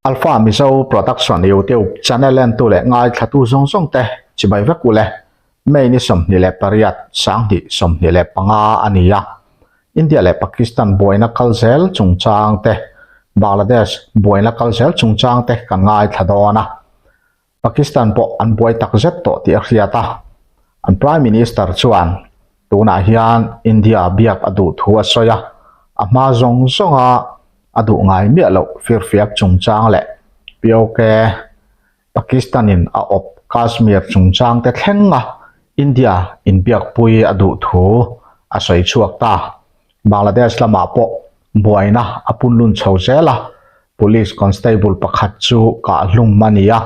Alpha Mizo Production YouTube channel entu leh ngaithlatu zawng zawng te chibai vek ule. May ni 28 2025 a ni a. India leh Pakistan buaina kal zel chungchang te, Bangladesh buaina kal zel chungchang te kan ngaithla dawn a. Pakistan pawh an buai tak zet tawh tih a hriat a. An Prime Minister chuan tunah hian India biak a duh thu a sawi a, a hma zawng zawnga a duh ngai miah loh firfiak chungchang leh POK Pakistan-in a awp Kashmir chungchang te thlenga India inbiakpui a duh thu a sawi chhuak ta. Bangladesh lamah pawh buaina a punlun chho zel a, Police Constable pakhat chu kah hlum a ni a,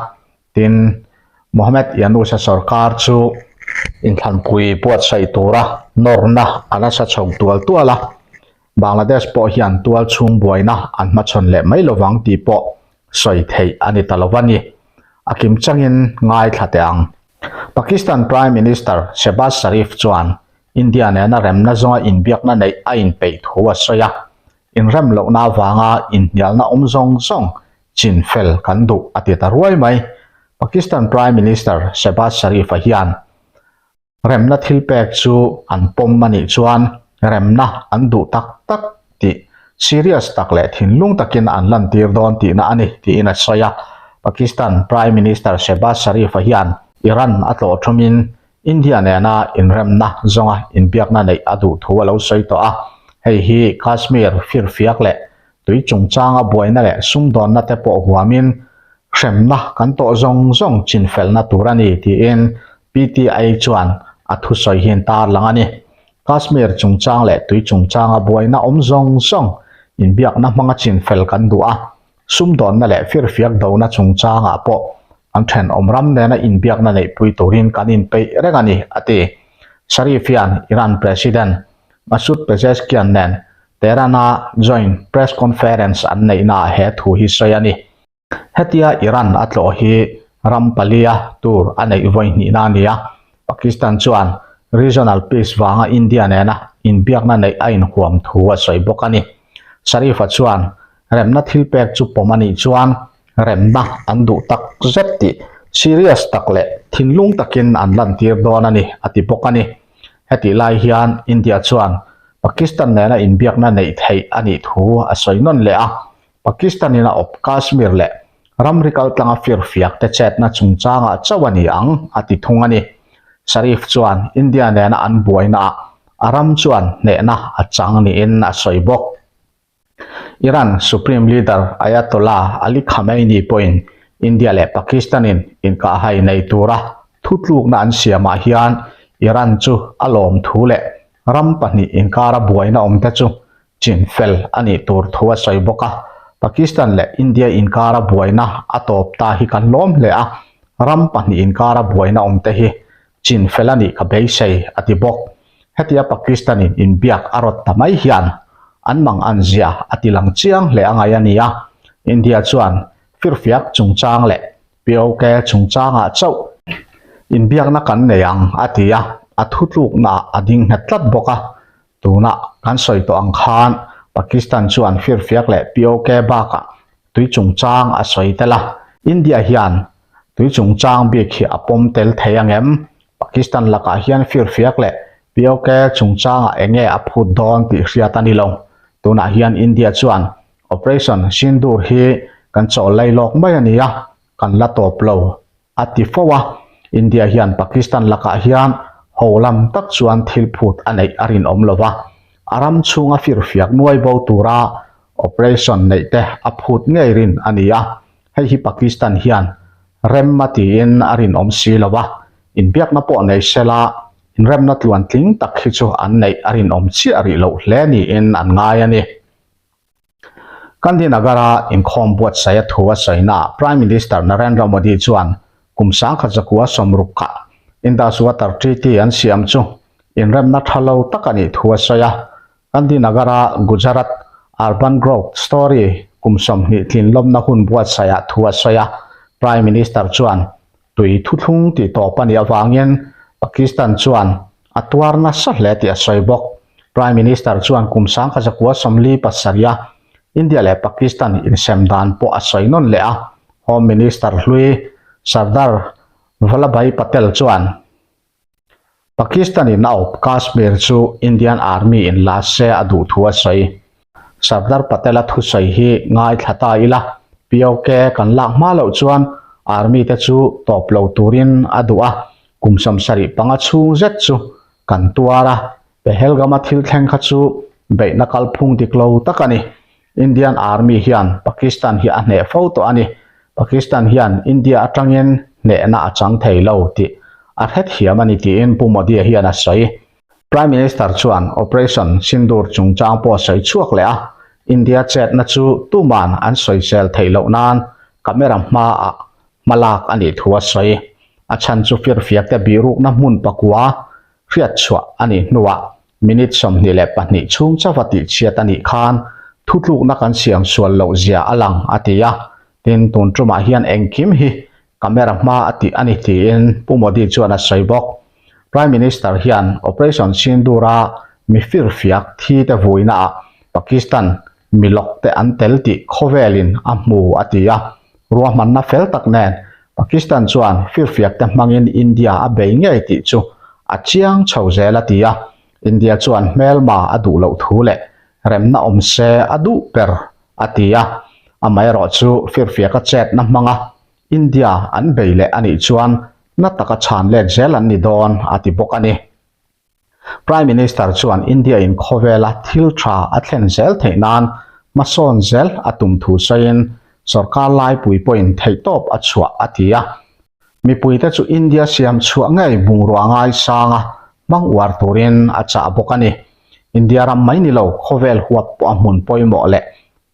tin, Mohammed Yunus-a sorkar chu inthlanpui buatsaih tura nawrna a nasa chho tual tual a, Bangladesh pawh hian tual chhung buaina an hmachhawn leh mai lovang tih pawh sawi theih a ni ta lo a ni. A kim changin ngaithla teh ang. Pakistan Prime Minister Shehbaz Sharif chuan India nena remna zawnga inbiakna neih a inpeih thu a sawi a, inrem lohna avanga inhnialna awm zawng zawng chin fel kan duh a ti ta ruai mai. Pakistan Prime Minister Shehbaz Sharif-a hian remna thil pek chu an pawm a nih chuan remna an duh tak tak tih serious tak leh thinlung takin an lantir dawn tihna a ni tiin a sawi a. Pakistan Prime Minister Shehbaz Sharif-a hian Iran a tlawh thumin India nena inremna zawnga inbiakna neih a duh thu a lo sawi tawh a, hei hi Kashmir firfiak leh tui chungchanga buaina leh sumdawnna te pawh huamin hremna kan tawh zawng zawng chinfelna tur a ni tiin PTI chuan a thusawi hi an tarlang a ni. Kashmir chungchang leh tui chungchanga buaina awm zawng zawng inbiakna hmanga chinfel kan duh a, Sumdawnna leh firfiak dona chungchangah pawh an thenawm ram nena inbiakna neihpui turin kan inpeih reng a ni, a ti. Sharif hian Iran President Masoud Pezeshkian nen Tehran-a joint press conference an neihnaah he thu hi sawi a ni. Hetia Iran a tlawh hi ram palia tur a neih vawi hnihna a ni a, Pakistan chuan regional peace vanga India nena inbiakna neih a inhuam thu a sawi bawk a ni. Sharif-a chuan Remna thil pek chu pawm a nih chuan remna an duh tak zet tih serious tak leh thinlung takin an lantir dawn a ni, a ti bawk a ni. Hetih lai hian India chuan Pakistan nena inbiakna neih theih a nih thu a sawi nawn leh a, Pakistan-in a awp Kashmir leh ramri kaltlanga firfiak te chetna chungchangah chauh a ni ang, a ti thung a ni. Sharif chuan India nena an buainaah a ram chuan hnehna a chang niin a sawi bawk. Iran Supreme Leader Ayatollah Ali Khamenei pawhin India leh Pakistan-in inkahhai nei tura thutlukna an siamah hian Iran chu a lawm thu leh ram pahnih inkara buaina awmte chu chinfel a nih tur thu a sawi bawk a. Pakistan leh India inkara buaina a tawp ta hi kan lawm hle a, ram pahnih inkara buaina awmte hi chinfel a nih ka beisei, a ti bawk. Hetia Pakistan-in inbiak a rawt ta mai hian an mang an zia a ti lang chiang hle a ngai a ni a. India chuan firfiak chungchang leh POK chungchangah chauh inbiakna kan nei ang a ti a, a thutluknaah a ding nghet tlat bawk a. Tunah kan sawi tawh ang khan Pakistan chuan firfiak leh POK bakah tui chungchang a sawi tel a. India hian tui chungchang bik hi a pawm tel thei ang em? Pakistan lakah hian firfiak leh POK chungchangah eng nge a phut dawn tih hriat a ni lo. Tunah hian India chuan Operation Sindoor hi kan chawl lai lawk mai a ni a, kan la tawp lo a ti fo a. India hian Pakistan lakah hian ho lam tak chuan thil phut a neih a rinawm lo va, a ram chhunga firfiak nuai bo tura operation neih te a phut ngei rin a ni a. Hei hi Pakistan hian rem a tiin a rinawm si lo a, inbiakna pawh nei sela inremna tluantling tak hi chu an neih a rinawm chiah rih loh hle niin an ngai a ni. Gandhinagar-a inkhawm buatsaih a thu a sawinaah Prime Minister Narendra Modi chuan kum 1960 kha Indus Water Treaty an siam chu inremna tha lo tak a nih thu a sawi a, Gandhinagar-a Gujarat Urban Growth Story kum 20 tlinlawmna hun buatsaihah thu a sawi a, Prime Minister chuan tui thuthlung tih tawp a nih avangin Pakistan chuan a tuar nasa hle tih a sawi bawk. Prime Minister chuan kum 1947 a. India leh Pakistan insem dan pawh a sawi nawn leh a, Home Minister hlui Sardar Vallabhbhai Patel chuan Pakistan in a awp Kashmir chu Indian Army in la se a duh thu a sawi. Sardar Patel-a thusawi hi ngaithla ta ila, POK kan lak hma loh chuan Army te chu tawp lo turin a duh a, kum 75 chhung zet chu kan tuar a, Pahalgam-a thil thleng kha chu beihna kalphung dik lo tak a ni. Indian Army hian Pakistan hi a hneh fo tawh a ni. Pakistan hian India atangin hnehna a chang thei lo tih a hrethiam a ni tiin Pu Modi-a hian a sawi. Prime Minister chuan Operation Sindoor chungchang pawh a sawi chhuak leh a, India chetna chu tuman an sawisel theih loh nan camera hmaah hmalak a nih thu a sawi. A chhan chu firfiakte bihrukna hmun pakua hriat chhuah a nih hnuah minute 22 chhung chauha tihchhiat a nih khan thutlukna kan siam sual loh zia a lang a ti a, tin tun tumah hian engkim hi camera hma a tih a ni tiin Pu Modi chuan a sawi bawk. Prime Minister hian Operation Sindoor-a mi firfiak thi te vuinaah Pakistan mi lawk te an tel tih khawvelin a hmu a ti a, ruahmanna fel tak nen Pakistan chuan firfiak te hmangin India a bei ngei tih chu a chiang chho zel a ti a, India chuan hmelma a duh loh thu leh remna awm se a duh ber a ti a, amaherawh chu firfiak a chetna hmanga India an bei leh a nih chuan na taka chhan let zel an ni dawn a ti bawk a ni. Prime Minister chuan India in khawvela thil tha a thlen zel theih nan hmasawn zel a tum thu sawiin sorkar laipui pawhin theihtawp a chhuah a ti a. Mipuite chu India siam chhuah ngei bungrua ngaisanga hmang uar turin a chah bawk a ni. India ram mai ni lo khawvel huap pawh a hmun pawimawh leh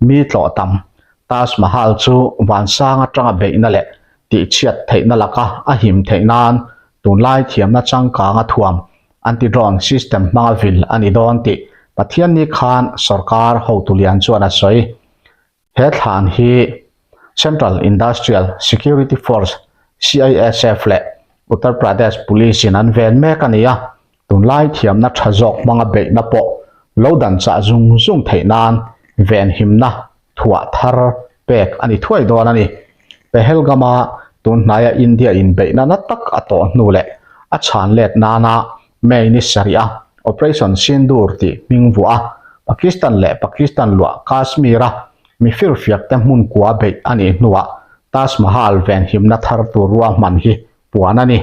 mi tlawh tam Taj Mahal chu vansang atanga beihna leh tihchhiat theihna laka a him theih nan tunlai thiamna changkanga thuam anti-drone system hmanga vil a ni dawn tih Pathianni khan sorkar hotu lian chuan a sawi. He thlan hi Central Industrial Security Force, CISF, leh Uttar Pradesh Police in an ven mek a ni a, Tunlai thiamna tha zawk hmanga beihna pawh lo dan chah zung zung theih nan venhimna thuah thar pek a ni thuai dawn a ni. Pahalgam-a tun hnaia India inbeihna na tak a tawh hnu leh a chhan let nana May ni sarih a Operation Sindoor tih hming vuah a Pakistan leh Pakistan luah Kashmir-a mi firfiakte hmun kua beih a nih hnuah Taj Mahal venhimna thar tur ruahman hi puan a ni.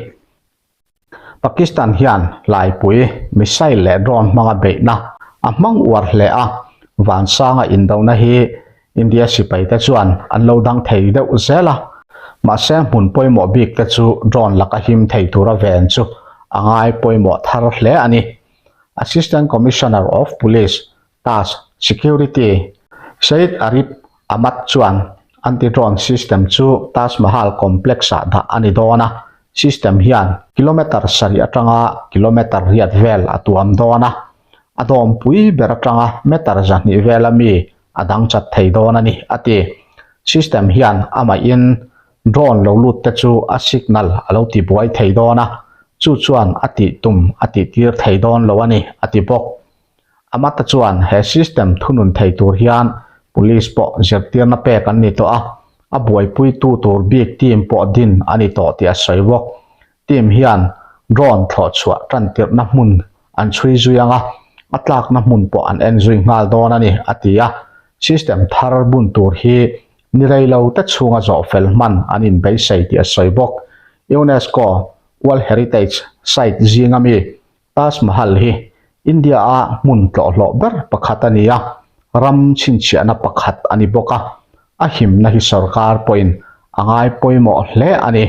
Pakistan hian hlaipui, missile leh drone hmanga beihna a hmang uar hle a, vansanga indona hi India sipaite chuan an lo dang thei deuh zel a, mahse hmun pawimawh bik te chu drone laka him thei tura ven chu a ngai pawimawh thar hle a ni. Assistant Commissioner of Police Task Security Syed Arif Ahmad chuan anti-drone system chu Taj Mahal complex-ah dah a ni dawn a, system hian kilometre sarih atanga kilometre riat vel a tuam dawn a, a dawmpui ber atanga meter 200 vela mi a dang chat thei dawn a ni, a ti. System hian amahin drone lo lut te chu a signal a lo tibuai thei dawn a, chu chuan a tih tum a tihtir thei dawn lo a ni, a ti bawk. Amata chuan he system thunun thei tur hian police pawh zirtirna pek an ni tawh a, a buaipuitu tur bik team pawh din a ni tawh tih a sawi bawk. Team hian drone thlawh chhuah tantirhna hmun an chhui zui ang a, a tlakna hmun pawh an en zui nghal dawn a ni, a ti a. System thar bun tur hi ni rei lo te chhunga zawh fel hman an inbeisei tih a sawi bawk. UNESCO World Heritage Site zinga mi Taj Mahal hi India-a hmun tlawhhlawh ber pakhat a ni a, ram chhinchhiahna pakhat a ni bawk a, a himna hi sorkar pawhin a ngai pawimawh hle a ni.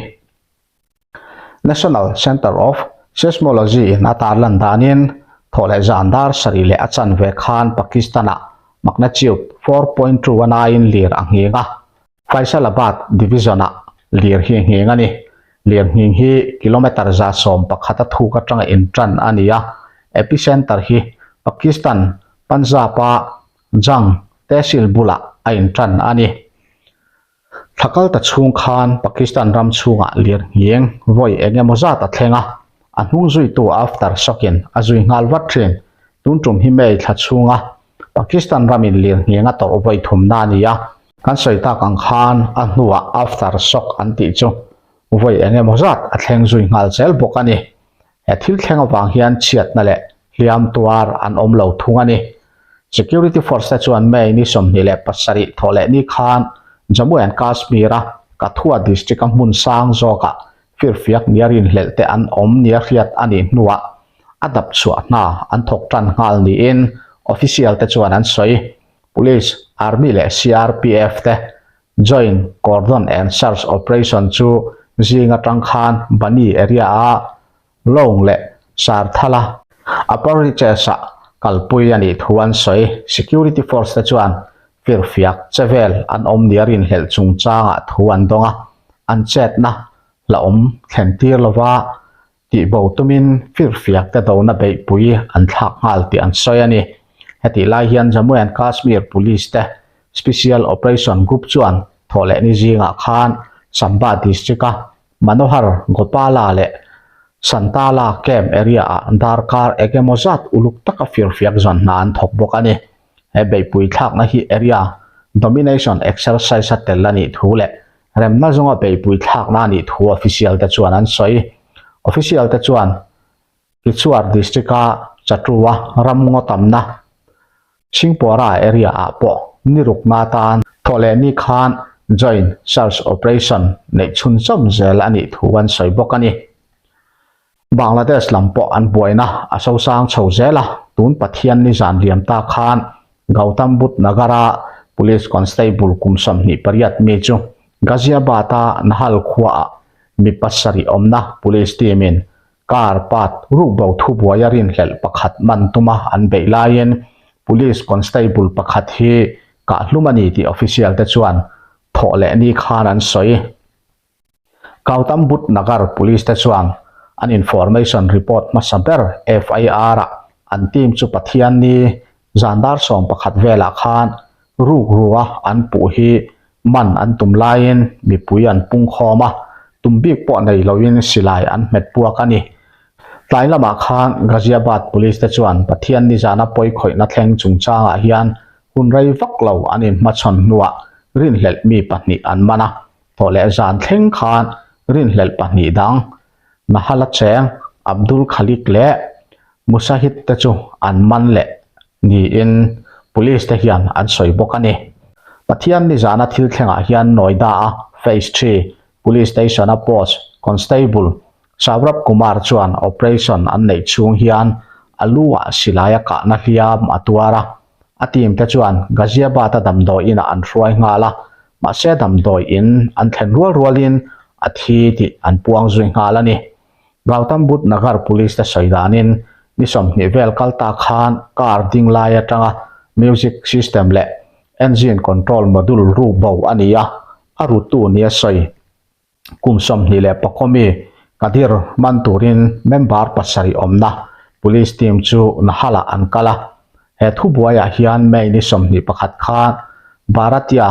National Centre of Seismology in a tarlan danin thawhleh zan dar sarih leh a chanve khan Pakistan-ah magnitude 4.2 a naiin lir a nghing a, Faisalabad Division-ah lir hi nghing a ni. Lir nghing hi kilometre 111 a thuk atanga intan a ni a, epicenter hi Pakistan Punjab-a Jhang Tehsil bulah a intan a ni. Thla kal ta chhung khan Pakistan ram chhungah lir nghing vawi eng emaw zat a thleng a, a hnung zuitu after shock-in a zui nghal vat thin. Tun tum hi May thla chhunga. Pakistan ramin lirnghing a tawrh vawi thumna a ni a. Kan sawi tak ang khan a hnuah after shock an tih chu vawi eng emaw zat a thleng zui nghal zel bawk a ni. He thil thleng avang hian chhiatna leh hliam tuar an awm lo thung a ni. Security force te chuan May ni 27 thawh leh ni khan Jammu and Kashmir-a Kathua district-a hmun sang zawkah firfiak nia rinhlelh te an awm nia hriat a nih hnuah a dap chhuah hna an thawk tan nghal niin official te chuan an sawi. Police, Army leh CRPF te Joint Cordon and Search Operation chu zing atang khan Bani area-a Lawng leh Sarthala Upper Reaches-ah kalpui a nih thu an sawi. Security force te chuan firfiak che vel an awm nia rinhlelh chungchangah thu an dawng a, an chetna hlauhawm thlen tir lova tihbo tumin firfiak te dona beihpui an thlak nghal tih an sawi a ni. Hetih lai hian Jammu and Kashmir Police te Special Operation Group chuan thawhlehni zingah khan Samba District-a Manohar Gopala leh Santala Camp area-ah darkar eng emaw zat uluk taka firfiak zawn hna an thawk bawk a ni. He beihpui thlakna hi area domination exercise a tel a nih thu leh remna zawnga beihpui thlakna a nih thu official te chuan an sawi. Official te chuan Kichwar District-a Chatua ram ngaw tamna Chhingpawra area-ah pawh ni rukna atan thawhlehni khan Joint Search Operation neih chhunzawm zel a nih thu an sawi bawk a ni. Bangladesh lam pawh an buaina a sosang chho zel a, tun Pathianni zan liam ta khan Gautam Buddh Nagar-a Police Constable kum 28 mi chu Ghaziabad-a Nahal khuaah mi pasarih awmna Police team-in Car part rukbo thubuaia rinhlelh pakhat man tuma an beih laiin Police Constable pakhat hi kahhlum a ni tih official te chuan thawh leh ni khan an sawi. Gautam Buddh Nagar Police te chuan an information report hmasa ber FIR ah an team chu Pathianni zan dar 11 velah khan Rukrua an puh hi man an tum laiin mipui an pung khawm a, tum bik pawh nei loin silai an hmet puak a ni. Tlai lamah khan Ghaziabad Police te chuan Pathian nizana pawi khawihna thleng chungchangah hian hun rei vak lo an inhmachhawn hnuah rinhlelh mi pahnih an man a, thawh leh zan thleng khan rinhlelh pahnih dang Nahala cheng Abdul Khalik leh Musahid te chu an man leh niin Police te hian an sawi bawk a ni. Pathian nizana thil thlengah hian Noida-a Phase Three Police Station-a post Constable Saurabh Kumar chuan operation an neih chhung hian a lu-ah silai a kahna hliam a tuar a. A team te chuan Ghaziabad-a damdawi inah an hruai nghal a, mahse damdawi in an thlen rual rualin a thi tih an puang zui nghal a ni. Gautam Buddh Nagar Police te sawi danin ni 20 vel kal ta khan car ding lai atanga music system leh engine control module ru bo a ni a, a rutu nia sawi. Kum 24 mi Kadir man turin member pasarih awmna Police team chu Nahala an kal a. He thubuaiah hian May ni 21 khan Bharatiya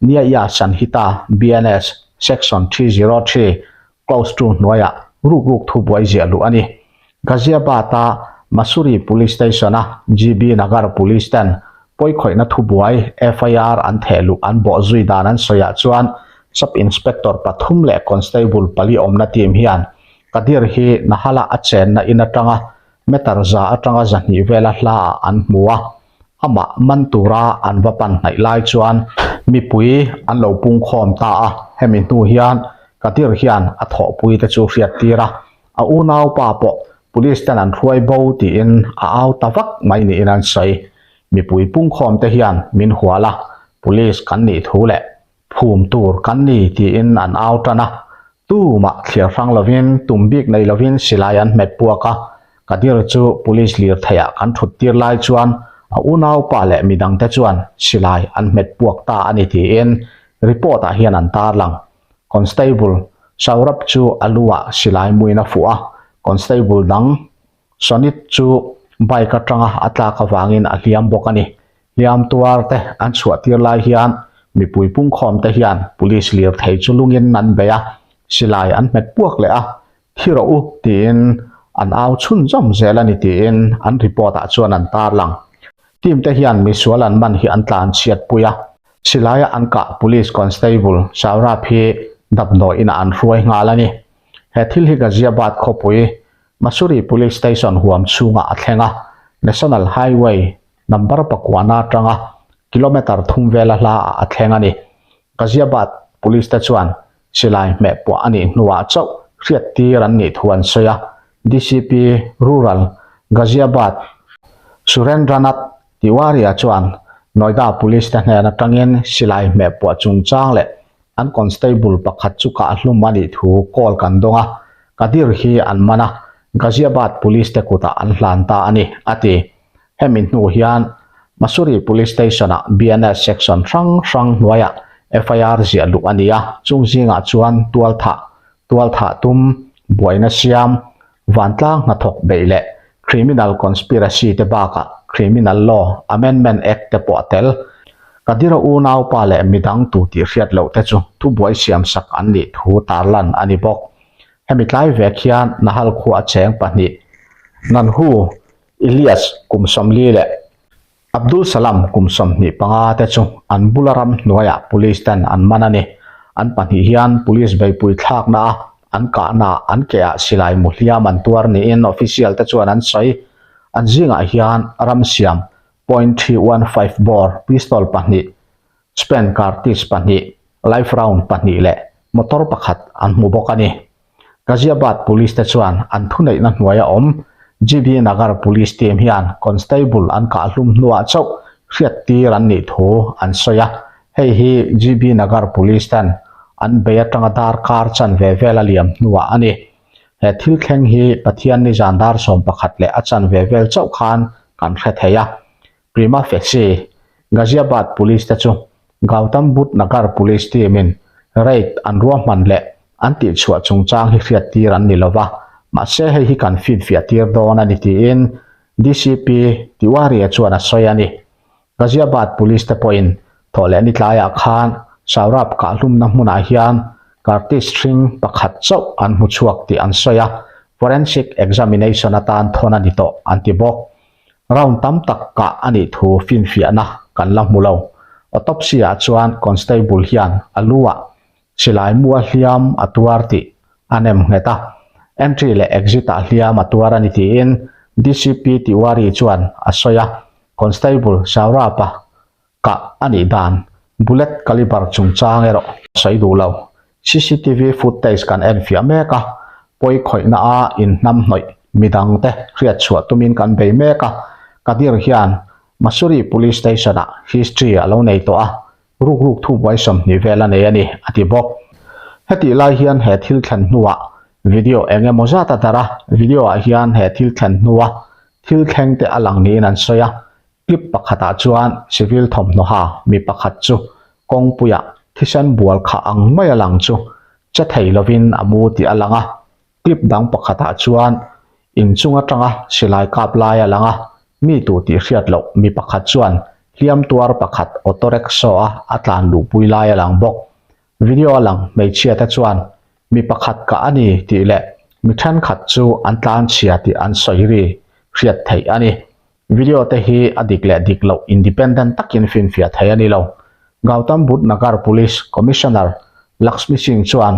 Nyaya Sanhita, BNS, Section 303, Clause 2 hnuaiah rukruk thubuai ziah luh a ni. Ghaziabad-a Masuri Police Station-a GB Nagar Police ten pawikhawihna thubuai FIR an theh luh an bawh zui dan an sawiah chuan Sub Inspector pathum leh Constable pali awmna team hian Kadir hi Nahala a chenna in atanga meter za atanga zahnih vela hlaah an hmu a, amah man tura an va pan hnaih lai chuan mipui an lo pungkhawm ta a, hemi hnu hian Kadir hian a thawhpui te chu hriat tir a. A unaupa pawh Police ten an hruai bo tiin a au ta vak mai niin an sawi. Mipui pungkhawm te hian min hual a, Police kan nih thu leh phum tur kan ni tiin an au tan a. Tumah thliar hrang lovin tum bik nei lovin silai an hmet puak a. Kadir chu Police lirtheiah kan thut tir lai chuan a unaupa leh midang te chuan silai an hmet puak ta a ni tiin report ah hian an tarlang. Constable Saurabh chu a lu-ah silai muin a fuh a, Constable dang Sonit chu bike atanga a tlak avangin a hliam bawk a ni. Hliam tuar te an chhuah tir lai hian mipui pungkhawm te hian police lirthei chu lungin an bei a, silai an hmet puak leh a, thi rawh u tiin an au chhunzawm zel a ni tiin an report ah chuan an tarlang. Team te hian misual an man hi an tlan chhiat pui a, silaia an kah Police Constable Saurabh hi damdawi inah an hruai nghal a ni. He thil hi Ghaziabad khawpui Masuri Police Station huam chhungah a thleng a, National Highway number pakuana atanga kilometre thum vela hlaah a thleng a ni. Ghaziabad Police te chuan silai hmeh puah a nih hnuah chauh hriattir an nih thu an sawi a, DCP, Rural, Ghaziabad, Surendranath Tiwari-a chuan Noida Police te hnen atangin silai hmeh puah chungchang leh an constable pakhat chu kahhlum a nih thu call kan dawng a, Kadir hi an man a, Ghaziabad Police te kutah an hlan ta a ni, a ti. Hemi hnu hian Masuri Police Station-ah BNS section hrang hrang hnuaiah FIR ziah luh a ni a, chung zingah chuan tualthah, tualthah tum, buaina siam, vantlang hnathawk beih leh criminal conspiracy te bakah Criminal Law Amendment Act te pawh a tel. Kadira unaupa leh midang tu tih hriat loh te chu thubuai siamsak an nih thu tarlan a ni bawk. Hemi tlai vek hian Nahal khua cheng pahnih, Nanhu, Ilyas kum 40 leh Abdul Salam kum 25 te chu an bula ram hnuaiah police ten an man a ni. An pahnih hian police beihpui thlakna a an kahna an ke ah silai mu hliam an tuar niin official te chuan an sawi. An zingah hian ram siam point 315 bore pistol pahnih, spent cartridge pahnih, live round pahnih leh motor pakhat an hmu bawk a ni. Ghaziabad Police te chuan an thuneihna hnuaia awm GB Nagar Police team hian constable an kahhlum hnuah chauh hriattir an nih thu an sawi a, hei hi GB Nagar Police ten an bei atanga darkar chanve vel a liam hnuah a ni. He thil thleng hi Pathian nizan dar 11 leh a chanve vel chauh khan kan hre thei a. Prima facie, Ghaziabad Police te chu Gautam Budh Nagar Police team in raid an ruahman leh an tihchhuah chungchang hi hriattir an ni lova, mahse hei hi kan finfiah tir dawn a ni tiin DCP Tiwari-a chuan a sawi a ni. Ghaziabad Police te pawhin thawhleh ni tlaiah khan Saurabh kahhlumna hmunah hian cartridge hring pakhat chauh an hmu chhuak tih an sawi a, forensic examination atan thawn a ni tawh an ti bawk. Round tam tak kah a nih thu finfiahna kan la hmu lo. Autopsy-ah chuan constable hian a lu-ah silai mua hliam a tuar tih a nem nghet a, entry leh exit-ah hliam a tuar a ni tiin DCP Tiwari chuan a sawi a, Constable Saurabh-a Kah a nih dan bullet caliber chungchang erawh a sawi duh lo. Cctv footage kan enfiah mek a, pawi khawihna a inhnamhnawih midang te hriatchhuah tumin kan bei mek a, Kadir hian Masuri Police Station ah history a lo nei tawh a, rukruk thubuai 20 vel a nei a ni, a ti bawk. Hetih lai hian he thil thlen hnuah video eng emaw zat a darh a, video ah hian he thil thlen hnua thil thleng te a lang niin an sawi a, Clip pakhatah chuan civil thawmhnawha mi pakhat chu kawngpuiah thisen bual khah ang mai a lang chu che thei lovin a mu tih a lang a. Clip dang pakhatah chuan inchung atanga silai kap lai a lang a, mi tu tih hriat loh mi pakhat chuan hliam tuar pakhat auto rickshaw a a tlan luhpui lai a lang bawk. Video a lang hmeichhia te chuan mi pakhat kah a ni tih leh mi thenkhat chu an tlanchhia tih an sawi ri hriat theih a ni. Video te hi a dik leh dik loh independent takin finfiah thei a ni lo. Gautam Budh Nagar Police Commissioner Lakshmi Singh chuan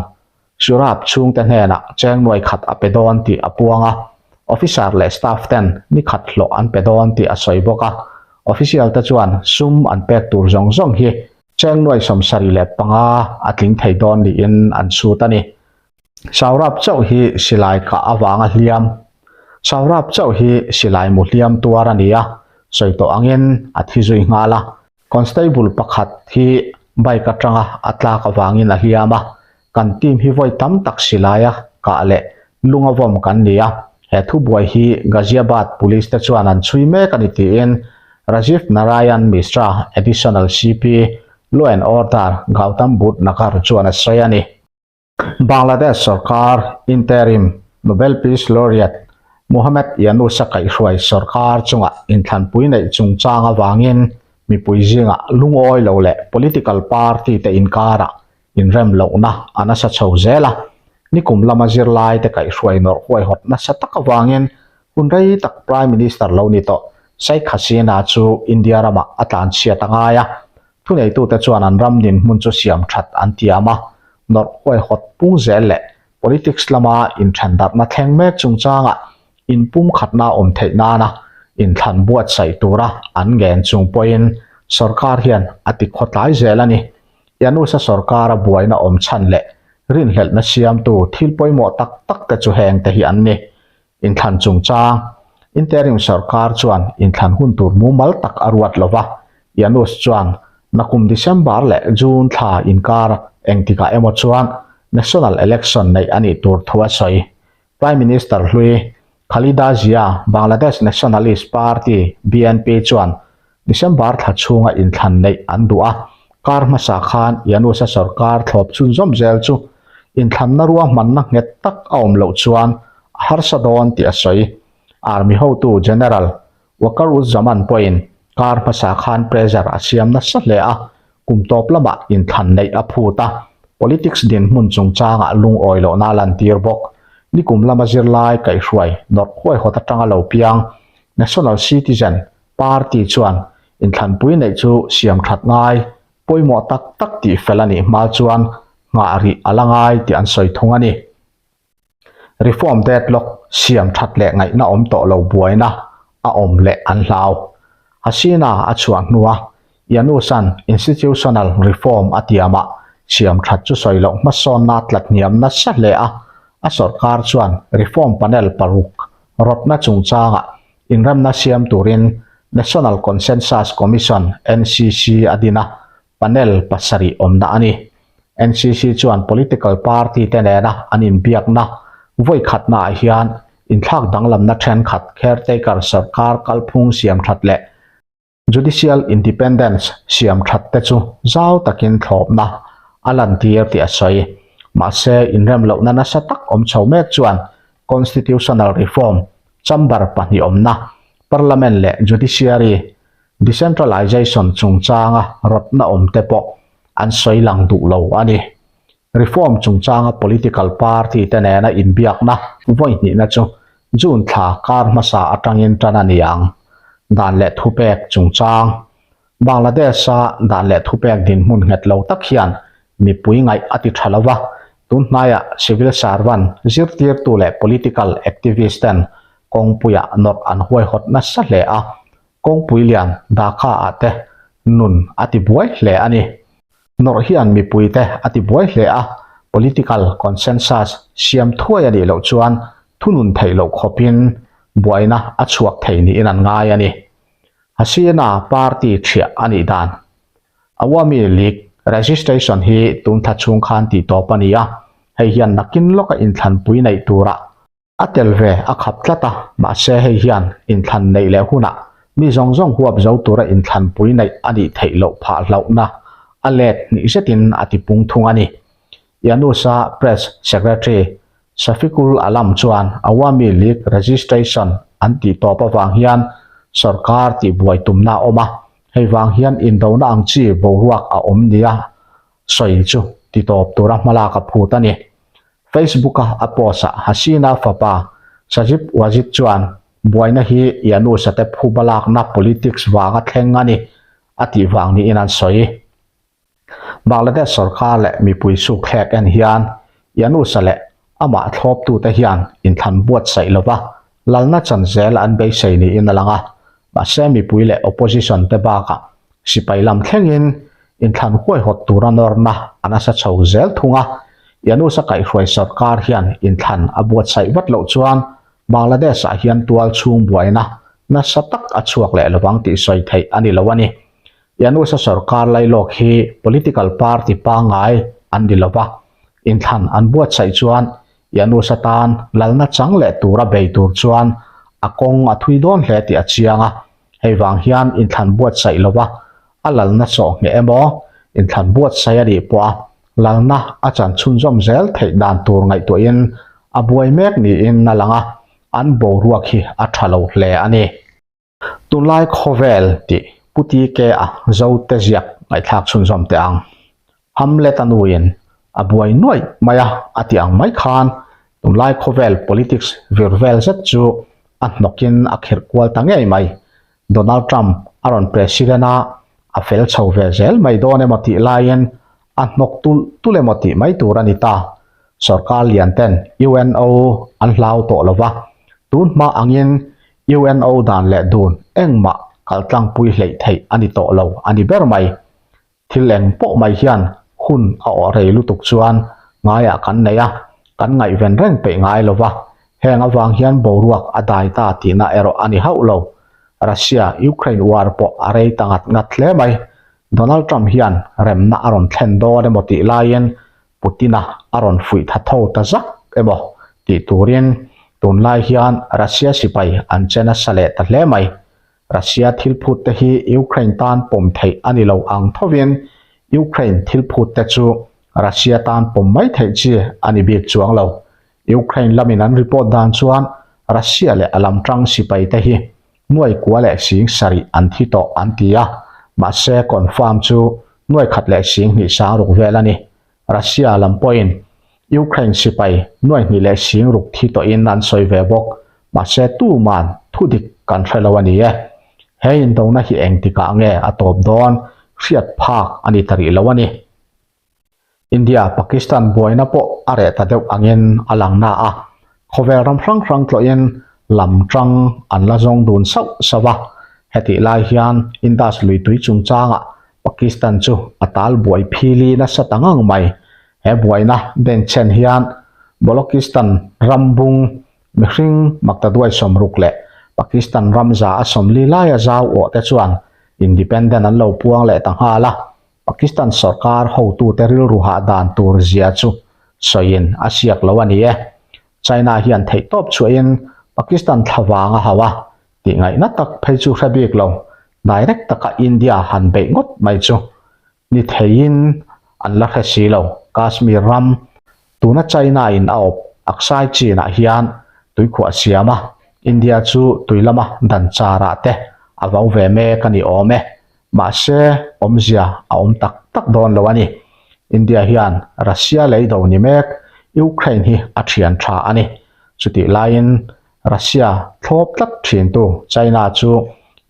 Surab chhungte hnenah cheng nuai khat a pe dawn tih a puang a, officer leh staff ten ni khat hlawh an pe dawn tih a sawi bawk a. Official te chuan sum an pek tur zawng zawng hi cheng nuai 75 a tling thei dawn niin an chhut a ni. Saurabh chauh hi silai kah avanga hliam Saurabh chauh hi silai mu hliam tuar a ni a, sawi tawh angin a thi zui nghal a. Constable pakhat hi bike atanga a tlak avangin a hliam a, kan team hi vawi tam tak silaia kah leh lunga vawm kan ni a, he thubuai hi Ghaziabad Police te chuan an chhui mek a ni tiin Rajiv Narayan Mishra, Additional CP, Law and Order, Gautam Budh Nagar chuan a sawi a ni. Bangladesh sorkar interim Nobel Peace Laureate Muhammad Yunus-a kaihhruai sorkar chungah inthlanpui neih chungchang avangin mipui zingah lungawi lo leh political party te inkarah inrem lohna a nasa chho zel a. Nikum lama zirlai te kaihhruai nawrh huaihawt nasa tak avangin hun rei tak Prime Minister lo ni tawh. Sheikh Hasina chu India ramah a tlanchhiat a ngai a, thuneitute chuan an ram dinhmun chu siam that an tiam a, nawrh huaihawt pung zel leh politics lama inthendarhna thleng mek chungchangah inpumkhatna awm theih nana inthlan buatsaih tura an ngen chung pawhin sorkar hian a ti khawtlai zel a ni. Yanusa sorkara buaina awm chhan leh rinhlelhna siamtu thil pawimawh tak tak te chu heng te hi an ni. Inthlan chungchang, Interim sorkar chuan inthlan hun tur mumal tak a ruat lo va, Yanus chuan nakum December leh June thla inkar engtikah emaw chuan national election neih a nih tur thu a sawi. Prime Minister hlui Khalida Zia, Bangladesh Nationalist Party, BNP, chuan December thla chhunga inthlan neih an duh a, kar hmasa khan Yanusa sorkar thlawp chhunzawm zel chu inthlanna ruahmanna nghet tak a awm loh chuan a harsa dawn tih a sawi. Army hotu General Waker-uz-Zaman pawhin kar hmasa khan pressure a siam nasa hle a, kum tawp lamah inthlan neih a phut a, politics dinhmun chungchangah lungawi lohna a lantir bawk. Nikum lama zirlai kaihhruai nawrh huaihawt atanga lo piang National Citizen Party chuan inthlanpui neih chu siam that ngai pawimawh tak tak tih fel a nih hma chuan nghah rih a la ngai tih an sawi thung a ni. Reform deadlock siam that leh ngaihna awm tawh lo buaina a awm leh an hlau. Hasina a chhuah hnua Yanusan institutional reform a tiamah siam that chu sawi loh hmasawnna tlat hniam nasa hle a, a sawrkar chuan reform panel paruk rawtna chungchangah inremna siam turin National Consensus Commission, NCC, a din a, Panel pasarih awmna a ni. NCC chuan political party te nena an inbiakna vawi khatnaah hian inthlak danglamna thenkhat caretaker sawrkar kalphung siam that leh judicial independence siam that te chu zau takin thlawpna a lantir tih a sawi. Mahse, inremlohna nasa tak awm chho mek chuan constitutional reform chamber pahnih awmna parliament leh judiciary Decentralization chungchanga rawtna awmte pawh an sawi lang duh lo a ni. Reform chungchanga political party te nena inbiakna vawi hnihna chu June thla kar hmasa atangin tan a ni ang. Dan leh thupek chungchang Bangladesh-a dan leh thupek dinhmun nghet lo tak hian mipui ngaih a ti tha lo va, tun hnaiah civil servant, zirtirtu leh political activist ten kawngpuiah nawrh an huaihawt nasa hle a, Kawngpui lian Dhaka ah te nun a ti buai hle a ni. Nawrh hian mipui te a ti buai hle a, political consensus siam thuai a nih loh chuan thunun theih loh khawpin buaina a chhuak thei niin an ngai a ni. Hasina party thiah a nih dan. Awami League registration hi tun thla chhung khan tih tawp a ni a, hei hian nakin lawka inthlanpui neih turah A tel ve a khap tlat a, mahse hei hian inthlan neih leh hunah mi zawng zawng huap zo tura inthlanpui neih a nih theih loh phah hlauhna a let hnih zetin a ti pung thung a ni. Yanusa Press Secretary Shafiqul Alam chuan Awami League registration an tih tawp avang hian sorkar tihbuai tumna a awm a, hei vang hian indona ang chi boruak a awm nia sawi chu ti tawp tura hmalak a phut a ni. Facebook-a a post-ah Hasina fapa Sajib Wajid chuan buaina hi Yanusa te phuba lakna politics vanga thleng a ni a tih vang niin an sawi. Bangladesh sorkar leh mipui sukthlek en hian Yanusa leh amah thlawptute hian inthlan buatsaih lova lalna chan zel an beisei niin a lang a, mahse mipui leh opposition te bakah sipai lam thlengin Inthlan huaihawt tura nawrna a nasa chho zel thung a, Yanusa kaihhruai sorkar hian inthlan a buatsaih vat loh chuan Bangladesh-ah hian tual chhung buaina nasa tak a chhuak leh lovang tih sawi theih a ni lo a ni. Yanusa sorkar lailawk hi political party pangngai an ni lo va, inthlan an buatsaih chuan Yanusa tan lalna chang leh tura bei tur chuan a kawng a thui dawn hle tih a chiang a, Hei vang hian inthlan buatsaih lova a lalna sawh ngheh emaw, inthlan buatsaih a nih pawha lalna a chan chhunzawm zel theih dan tur ngaihtuahin a buai mek niin a lang a, an boruak hi a tha lo hle a ni. Tunlai khawvel tih Pu TK-a Zote ziak ngaihthlak chhunzawm teh ang. Hamlet a nuin a buai nuaih mai a, a ti ang mai khan tunlai khawvel politics vir vel zet chu a hnawkin a khirh kual ta ngei mai. Donald Trump a rawn president a, a fel chho ve zel mai dawn emaw tih laiin a hnawk tulh tulh emaw tih mai tur a ni ta. Sorkar lian ten UNO an hlau tawh lo va, tun hma angin UNO dan leh dun engmah kaltlangpui hleih theih a ni tawh lo a ni ber mai. Thil eng pawh mai hian hun a awh rei lutuk chuan ngaiah kan nei a, kan ngaihven reng peih ngai lo va, heng avang hian boruak a dai ta tihna erawh a ni hauh lo. Russia, Ukraine war pawh a rei ta ngat ngat hle mai. Donald Trump hian remna a rawn thlen dawn emaw tih laiin Putin-a a rawn fuih tha tho ta zak emaw tih turin tunlai hian Russia sipai an che nasa leh ta hle mai. Russia thil phut te hi Ukraine tan pawm theih a ni lo ang thovin Ukraine thil phut te chu Russia tan pawm mai theih chi a ni bik chuang lo. Ukraine lamin an report dan chuan Russia leh a lam tang sipai te hi nuai kua leh sing sarih an thi tawh an ti a, mahse confirm chu nuai khat leh sing hnih sang ruk vel a ni. Russia lam pawhin Ukraine sipai nuai hnih leh sing ruk thi tawhin an sawi ve bawk, mahse tuman thu dik kan hre lo a ni e. He indona hi engtikah nge a tawp dawn hriat phak a ni ta rih lo a ni. India, Pakistan buaina pawh a reh ta deuh angin a lang na a, khawvel ram hrang hrang tlawhin lam tang an la zawng dun sauh sauh a, hetih lai hian Indus lui tui chungchangah Pakistan chu a tal buai phili nasa ta ngang mai. He buaina denchhen hian Balochistan ram bung mihring maktaduai sawmruk leh Pakistan ram za a sawmli laia zau awh te chuan independent an lo puang leh ta nghal a, Pakistan sorkar hotute rilru hah dan tur zia chu sawiin a siak lo a ni e. China hian theihtawp chhuahin Pakistan thla vang a hauh a, tih ngaihna tak phei chu hre bik lo, direct taka India han beih ngawt mai chu ni theiin an la hre si lo. Kashmir ram tuna China in a awp Aksai Chin ah hian tuikhuah siam a, India chu tui lama dan char ah te a vau ve mek a ni awm e. Mahse, awmzia a awm tak tak dawn lo a ni. India hian Russia lei do ni mek Ukraine hi a thian tha a ni. Chutih laiin Russia thlawp tlat thintu China chu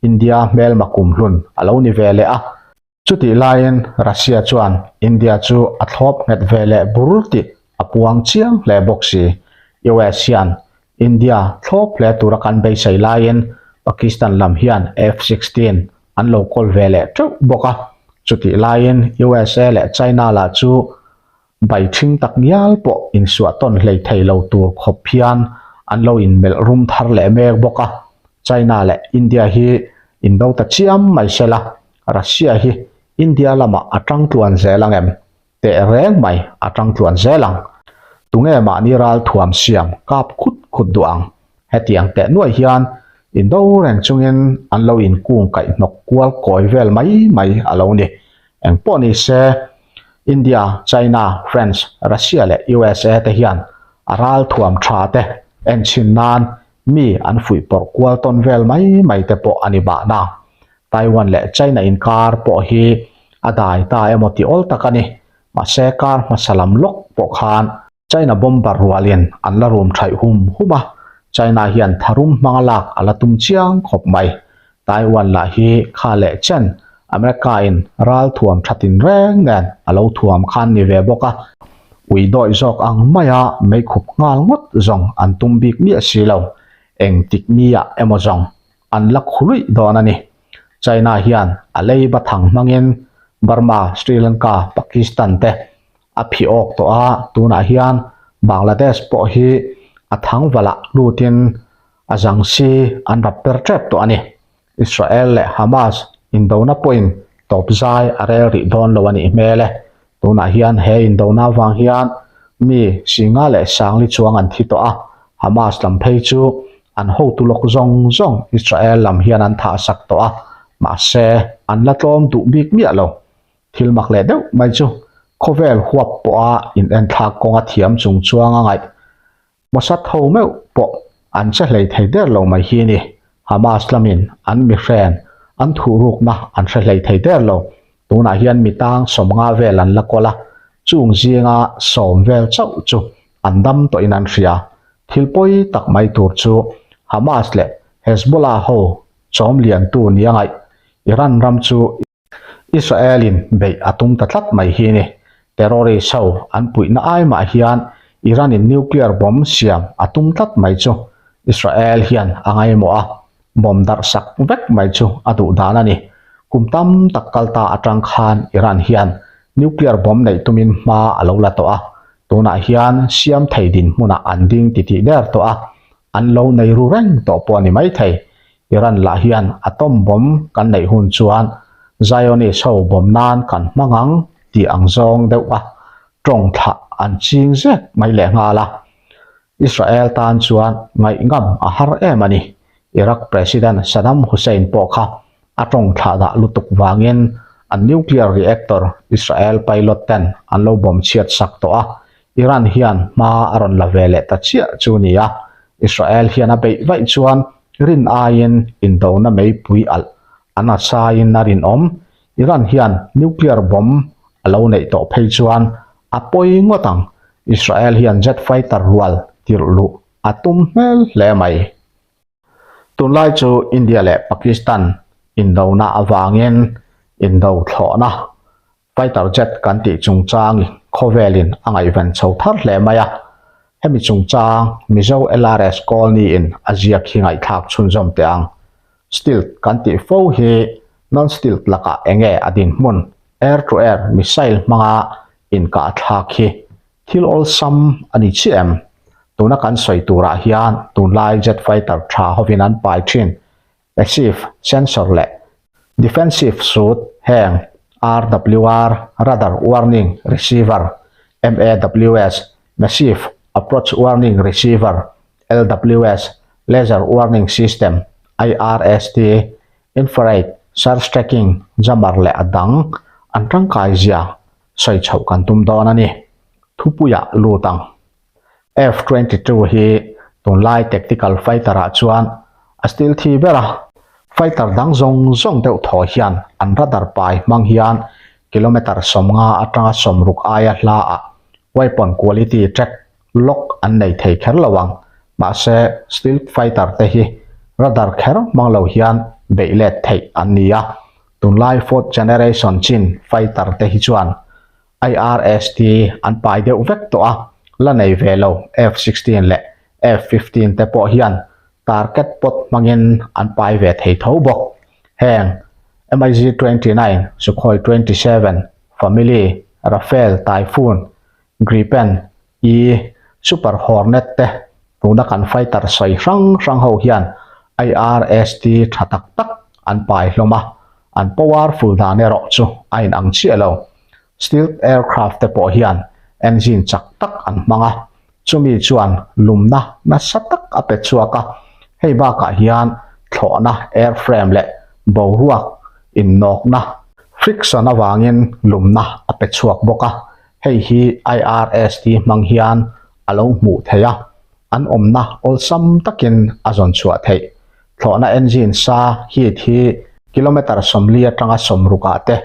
India hmelma kumhlun a lo ni ve leh a. Chutih laiin Russia chuan India chu a thlawp nghet ve leh bur tih a puang chiang hle bawk si. US hian India thlawp hle tura kan beisei laiin Pakistan lam hian F-16 an lo kawl ve leh teuh bawk a. Chutih laiin USA leh China lah chu bai ṭhing tak ngial pawh insuah tawn hlei thei lo tur khawp hian an lo inmelh rum thar leh mek bawk a. China leh India hi indo ta chiam mai sela, Russia hi India lamah a ṭang tluan zel ang em? Teh reng mai a tang tluan zel ang. Tunge mahni ral thuam siam kap khut khut duh ang. Hetiang teh nuai hian indo reng chungin an lo inkung kaih hnawk kual kawi vel mai mai a lo ni. Engpawh ni se, India, China, France, Russia leh USA te hian a ral thuam tha te enchhin nan mi an fuih pawrh kual tawn vel mai mai te pawh a ni mahna. Taiwan leh China inkar pawh hi a dai ta emaw ti awl tak a ni. Mahse kar hmasa lam lawk pawh khan China bomber rualin an la rum thaih hum hum a, China hian tharum hmanga lak a la tum chiang khawp mai. Taiwan lah hi kha leh chen America in ral thuam tha tin reng nen a lo thuam khan ni ve bawk a, ui dawih zawk ang maia meikhup nghal ngawt zawng an tum bik miah si lo, engtik nia emaw zawng an la khuluih dawn a ni. China hian a leiba thang hmangin Burma, Sri Lanka, Pakistan te a phih awk tawh a, tunah hian Bangladesh pawh hi a thang valah lutin a zang si an rap per tep tawh a ni. Israel leh Hamas indona pawhin tawp zai a rel rih dawn lo a nih hmel e. Tunah hian he indona avang hian mi Singa leh Sangli chuang an thi tawh a, Hamas lam phei chu an hotu lawk zawng zawng Israel lam hian an thah sak tawh a, mahse an la tlawm duh bik miah lo. Thil mak leh deuh mai chu khawvel huap pawha inenthlak kawnga thiam chung chuang a ngaih. Mossad ho meuh pawh an che hlei thei der lo mai hi ni. Hamas lamin an mihren an thuhrukna an hre hlei thei der lo. Tunah hian mi tang sawmnga vel an la kawl a, chung zinga sawm vel chauh chu an dam tawhin an hria. Thil pawi tak mai tur chu Hamas leh Hezbollah ho. chawm liantu nia ngaih Iran ram chu Israel-in beih a tum ta tlat mai hi ni. Terrorist ho an puihna ai mah hian Iran-in nuclear bomb siam a tum tlat mai chu Israel hian a ngaimawh a, bomb darh sak vek mai chu a duh dan a ni. Kum tam tak kal ta atang khan Iran hian nuclear bomb neih tumin hma a lo la tawh a, tunah hian siam thei dinhmunah an ding titih der tawh a, an lo nei ru reng tawh pawh a ni maithei. Iran lah hian atom bomb kan neih hun chuan Zionist ho bomb nan kan hmang ang tih ang zawng deuh a tawng thlah an ching zek mai leh nghal a. Israel tan chuan ngaihngam a har em a ni. Iraq President Saddam Hussein pawh kha a tawng thlah dah lutuk vangin an nuclear reactor Israel pilot ten an lo bomb chhiat sak tawh a, Iran hian hma a rawn la ve leh ta chiah chu ni a. Israel hian a beih vaih chuan rin aiin indona meipui alh an a saiin a rinawm. Iran hian nuclear bomb a lo neih tawh phei chuan a pawi ngawt ang. Israel hian jet fighter rual tirh luh a tum hmel hle mai. Tunlai chu India leh Pakistan indona avangin indo thlawhna Fighter jet kan tih chungchang khawvelin a ngaihven chho thar hle mai a, hemi chungchang Mizo LRS Colony-in a ziak hi ngaihthlak chhunzawm teh ang. Stealth kan tih fo hi non-stealth lakah enge a dinhmun air-to-air missile hmanga inkahthlak hi thil awlsam a ni chiah em? Tuna kan sawi turah hian tunlai jet fighter tha hovin an pai thin Passive sensor leh defensive suit heng RWR, Radar Warning Receiver, MAWS, Massive Approach Warning Receiver, LWS, Laser Warning System, IRST, Infrared Search Tracking Jammer leh a dang an tangkai zia sawi chhoh kan tum dawn a ni. Thupuiah lut ang. F-22 hi tunlai tactical fighter ah chuan a stil thi ber a, fighter dang zawng zawng deuh thaw hian an radar pai hmang hian kilometer 50 atanga 60 aia hla ah weapon quality track lock an nei thei kher lo ang. Mahse stealth fighter te hi radar kher hmang lo hian beih let theih an ni a, tunlai fourth generation chin fighter te hi chuan IRST an pai deuh vek tawh a, la nei ve lo F-16 leh F-15 te pawh hian target pot hmangin an pai ve thei tho bawk. Heng MiG-29, Sukhoi 27, Family, Rafale, Typhoon, Gripen, E, Super Hornet te tuna kan fighter sawi hrang hrang ho hian IRST tha tak tak an pai hlawm a, an powerful dan erawh chu a inang chiah lo. Stealth aircraft te pawh hian engine chak tak an hmang a, chumi chuan lumna nasa tak a pe chhuak a, hei bakah hian thlawhna airframe leh boruak innawkna friction avangin lumna a pe chhuak bawk a, hei hi IRST hmang hian a lo hmuh theih a, an awmna awlsam takin a zawn chhuah theih. Thlawhna engine sa heat hi kilometer 40 atanga 60 ah te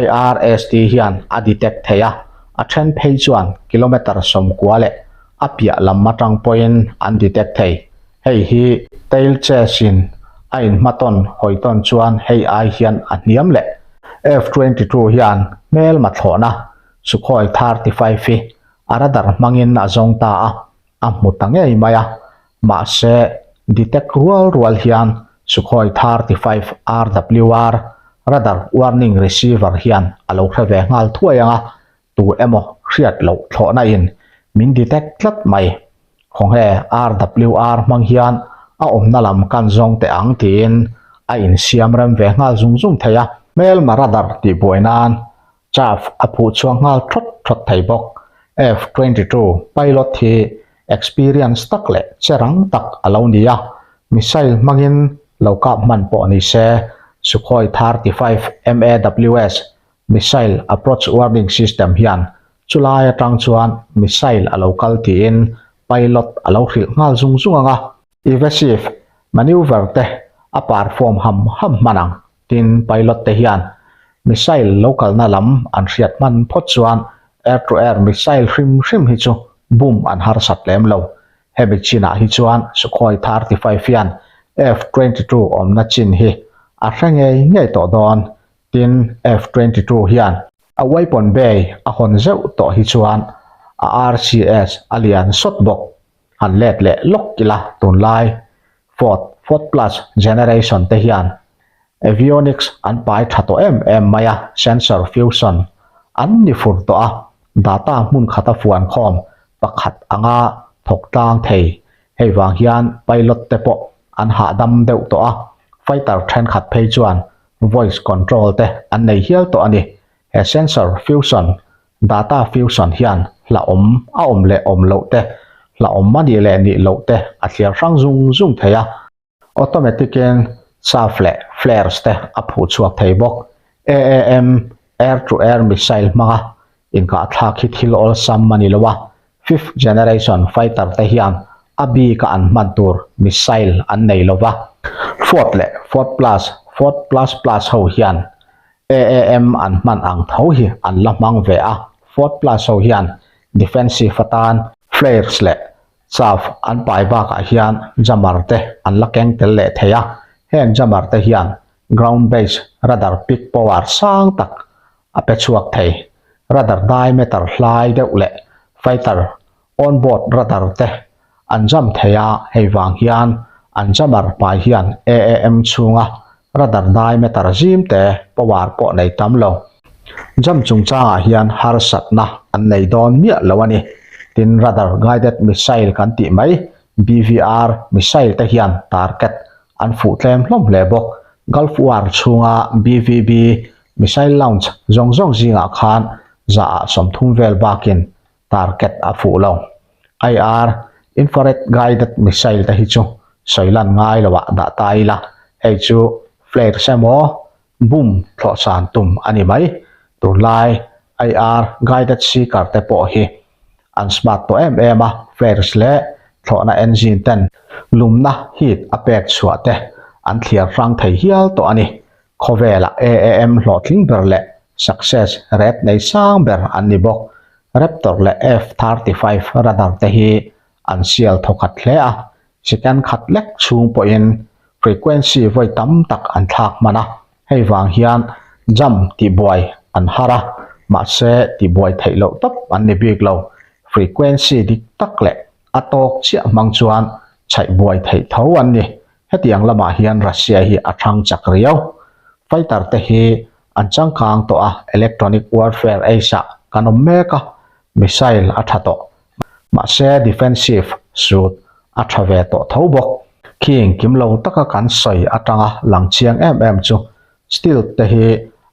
IRST hian a detect thei a, a then phei chuan kilometer 90 leh a piah lam atang pawhin an detect thei. Hei hi tail chase in a inhmatawn hawi tawn chuan hei ai hian a hniam leh. F-22 hian hmelma thlawhna Sukhoi 35 hi a radar hmangin a zawng ta a, a hmu ta ngei mai a, mahse detect rual rual hian Sukhoi 35 RWR, Radar Warning Receiver, hian a lo hre ve nghal thuai ang a, tu emaw hriat loh thlawhna in min detect tlat mai. Khawnge RWR hmang hian a awmna lam kan zawng teh ang tiin a insiam rem ve nghal zung zung thei a. Hmelma radar tih buai nan chaff a phuh chhuak nghal thawt thawt thei bawk. F-22 pilot hi experience tak leh che rang tak a lo ni a, missile hmangin lo kap hman pawh ni se, Sukhoi 35 MAWS Missile Approach Warning System hian chulai atang chuan missile a lo kal tiin pilot a lo hrilh nghal zung zung ang a, evasive maneuver te a perform ham ham hman ang tin pilot te hian missile lo kalna lam an hriat hman phawt chuan air-to-air missile hrim hrim hi chu bum an harsat lem lo. Hemi chinah hi chuan Sukhoi 35 hian F-22 awmna chin hi a hre ngei ngei tawh dawn. Tin, F-22 hian a weapon bay a hawn zeuh tawh hi chuan a RCS a lian sawt bawk. Han let leh lawk ila tunlai Fourth, Fourth Plus generation te hian avionics an pai tha tawh em em mai a, sensor fusion an ni fur tawh a, data hmun khata fuan khawm pakhat anga thawk tlang thei. Hei vang hian pilot te pawh an hahdam deuh tawh a, fighter thenkhat phei chuan voice control te an nei hial tawh a ni. He sensor fusion Data fusion hian hlauhawm a awm leh awm loh te, hlauhawm a nih leh nih loh te a thliar hrang zung zung thei a. Automatic-in chaff leh flares te a phuh chhuak thei bawk. AAM, Air-to-Air Missile, hmanga inkahthlak hi thil awlsam a ni lo a, fifth generation fighter te hian a bika an hman tur missile an nei lo va. Fourth leh fourth plus, fourth plus plus ho hian AAM an hman ang tho hi an la hmang ve a, Fourth Plus ho hian defensive atan flares leh chaff an pai bakah hian jammer te an la keng tel leh thei a, heng jammer te hian ground based radar peak power sang tak a pe chhuak thei. Radar diameter hlai deuh leh fighter On-board radar te an jam thei a, hei vang hian an jammer hmai hian AAM chhunga radar diameter zim te power pawh nei tam lo. Jam chungchangah hian harsatna an nei dawn miah lo a ni. Tin, radar guided missile kan tih mai BVR missile te hian target an fuh tlem hlawm hle bawk. Gulf War chhunga BVB missile launch zawng zawng zingah khan zaah 30 vel bakin target a fuh lo. IR, Infrared Guided Missile te hi chu sawi lan ngai lo ah dah ta ila, hei chu flares emaw boom thlawhsan tum a ni mai. Tunlai IR Guided Seeker te pawh hi an smart tawh em em a, flares leh thlawhna engine ten lumna heat a pek chhuah te an thliar hrang thei hial tawh a ni. Khawvela AAM hlawhtling ber leh success rate nei sang ber an ni bawk. Raptor leh F-35 radar te hi an sial thawkhat hle a, second khat lek chhung pawhin frequency vawi tam tak an thlak hman a, hei vang hian jam tihbuai an har a, mahse tihbuai theih loh tawp an ni bik lo. Frequency dik tak leh a tawk chiah hmang chuan chhaih buai theih tho an ni. Hetiang lamah hian Russia hi a thang chak riau. Fighter te hi an changkang tawh a, electronic warfare age ah kan awm mek a, missile a tha tawh. Mahse defensive suit a tha ve tawh tho bawk. Khing kim lo taka kan sawi atanga lang chiang em em chu stealth te hi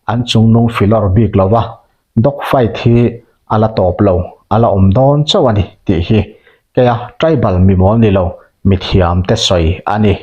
an chungnung filawr bik lo va, Dog fight hi a la tawp lo, a la awm dawn chauh a ni tih hi keia tribal mimawl ni lo mithiam te sawi a ni.